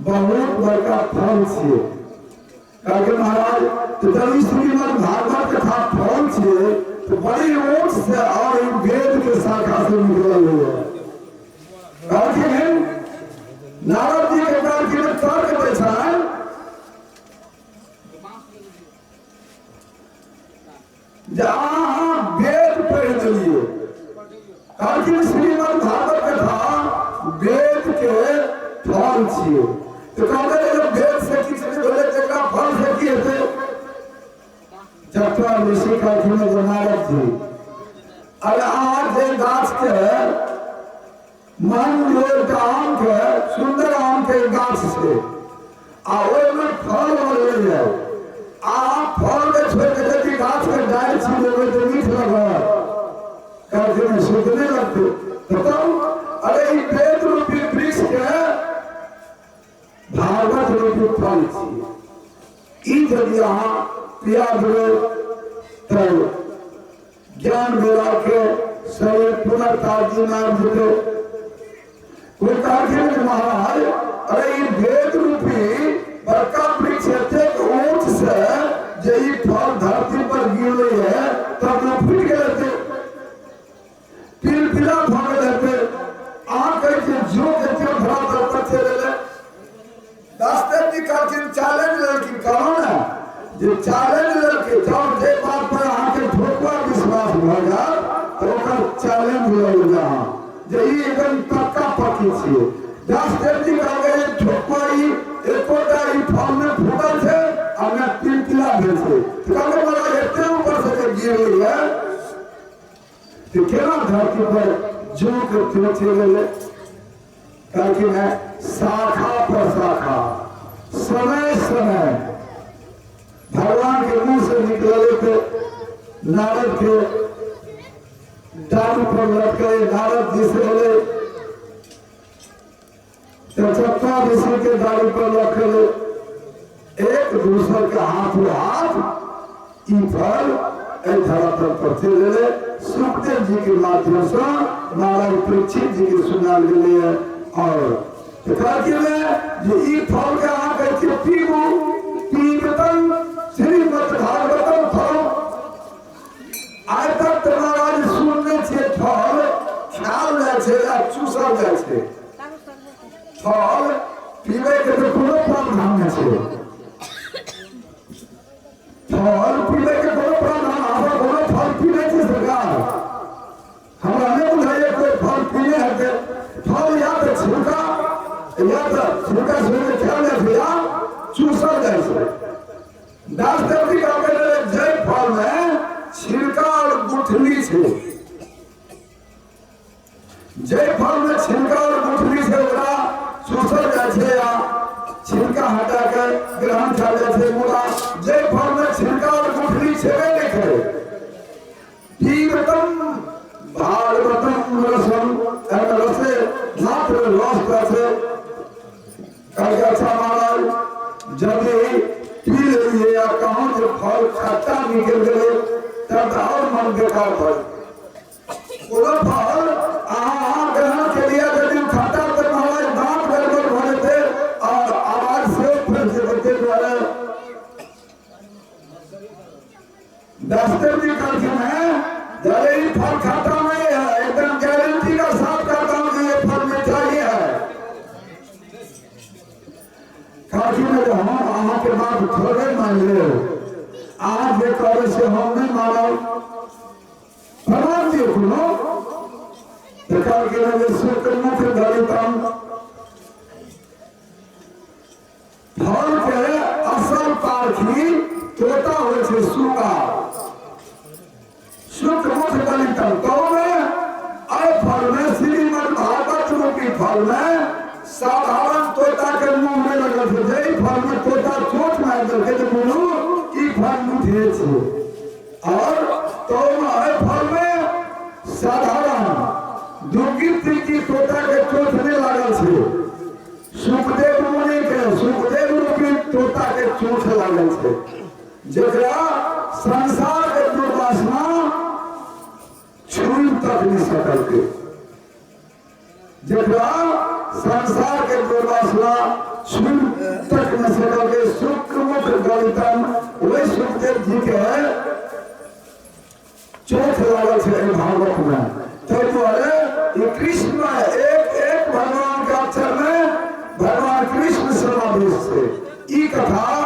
बहुत बड़का फल छियै। कहलकै महाराज, तऽ जब ई श्रीमद् भागवत कथा फल छियै तऽ बड़ी ऊँच से और ई वेद के शाखा से निकलल हुए। कहलखिन नारद जी के, कहलखिन तर्क दै छनि जे अहाँ वेद पढ़ि देलियै। कहलखिन श्रीमद् भागवत कथा वेद के फल छियै। तऽ कहलकै जे वेद से किछु नहि भेलै, तकरा फल से की हेतै? चतुर ऋषि कहलखिन जे नारद जी, अरे अहाँ जे गाछ के मान लियौ एकटा आम के, सुन्दर आम के गाछ छै आ ओहिमे फल लगलैए, आ फल के छोड़ि कऽ यदि गाछ के डारि छिलेबै तऽ मीठ लगत? कहलखिन शुद्ध नहि लगतै। तऽ तब अरे ई वेद रूपी वृक्ष के भागवत रूपी फल छियै, ई यदि अहाँ पिया देबै तऽ ज्ञान वैराग्य शरीर पुनर्ताजगी में आबि जेतै। कोई कहलखिन जे महाराज, अरे ई वेद रूपी बड़का वृक्ष एतेक ऊंच से जे ई फल धरती पर गिरले है तब ओ फूटि गेल हेतै, पिलपिला भऽ गेल हेतै। अहाँ कहै छियै जो के त्यो धरातल पर चलि एलै। दासदेव जी कहलखिन, चैलेंज लेलखिन, कहलहुँ ने जे चैलेंज लेलखिन, जब जे बात पर अहाँके ठोकुआ विश्वास भऽ जायत तऽ ओकर चैलेंज लऽ लेबै अहाँ जे ई एकदम पक्का पक्की छियै। दासदेव जी कहलकै जे ठोकुआ ई एकोटा ई फल नहि फूटल छै आ ने तिलतिला भेल छै। तऽ कहलकै महाराज, एते ऊपर से जे गिरलैए तऽ केना धरती पर जो के त्यो चलि एलै? कहलखिन है शाखा पर शाखा समय समय भगवान के मुंह से निकलले थे, नारद के डाल पर लटके नारद जी से बोले तो चप्पा ऋषि के दारू पर लटकले, एक दूसर के हाथ हाथ ई फल एहि धरातल पर चलि एलै। सुखदेव जी के माध्यम से महाराज परीक्षित जी के सुनायल गेलैए। और कहलखिन जे ई फल के अहाँ कहै छियै पीबू, पीबतम श्रीमद् भागवतम फल। आइ तक तऽ महाराज सुनने छियै फल खायल जाइ छै आ चूसल जाइ छै, फल पीबै के तऽ कोनो प्रावधान नहि छै। फल पीबै के कोनो प्रावधान, हमरा कोनो फल पीबै छै सरकार? हमरा नहि बुझाइए कोइ फल पीने हेतै। फल या तऽ छिलका, या तऽ छिलका छोड़ि खायल जाइ छै या चूसल जाइ छै। डॉक्टर जी कहलकै जे फल मे छिलका और गुठली छै, जे फल में छिलका और गुठली छै ओकरा चूसल जाइ छै या छिलका हटा के ग्रहण कयल जाइ छै, मुदा जे फल में छिलका और गुठली छेबे नहि करे, पीबतम भागवतम रसम, एहिमे रसे मात्र रस छै। कहलकै अच्छा महाराज, यदि पी लेलियै आ कहाँ जे फल खट्टा निकलि गेलै तब तऽ आओर मन बेकार भऽ जेतै। कोनो फल अहाँ ग्रहण केलियै यदि खट्टा तऽ महाराज दाँत गड़बड़ भऽ जेतै और आवाज सेहो फँसि जेतै। ताहि दुआरे डॉक्टर जी कहलखिन हैं, अरे ये फल खाता नहीं है, एकदम गारंटी का साथ कहता हूं कि ये फल मीठा ही है। कहलखिन जे हम अहाँके बात थोड़े मानि लेब, अहाँ जे कहबै से हम नहि मानब, प्रमाण दियौ कोनो। तऽ कहलखिन जे शुक्र मुख धरितम, फल के असल पारखी तोता होइ छै, सुगा। शुक्र मुख दलितम तो में एहि फल में, श्रीमद भागवत रूपी फल में साधारण तोता के मुंह में लगल छै। जाहि फल में तोता चोट मारि देलकै तऽ बुझू ई फल मीठे छै। और तो एहि फल में साधारण दुर्गी त्रिकी तोता के चोट नहि लागल छै, सुखदेव मुनि के सुखदेव रूपी तोता के चोट लागल छै, जकरा संसार के दुर्वासना छू तक नहीं सकल के, जकरा संसार के दुर्वासना सुन तक न सकल के शुक्र मुख गलितम। वही सुखदेव जी के है चोट लागल छै एहि भागवत में। ताहि दुआरे ई कृष्ण एक एक भगवान के अक्षर में भगवान कृष्ण समावेश छै। ई कथा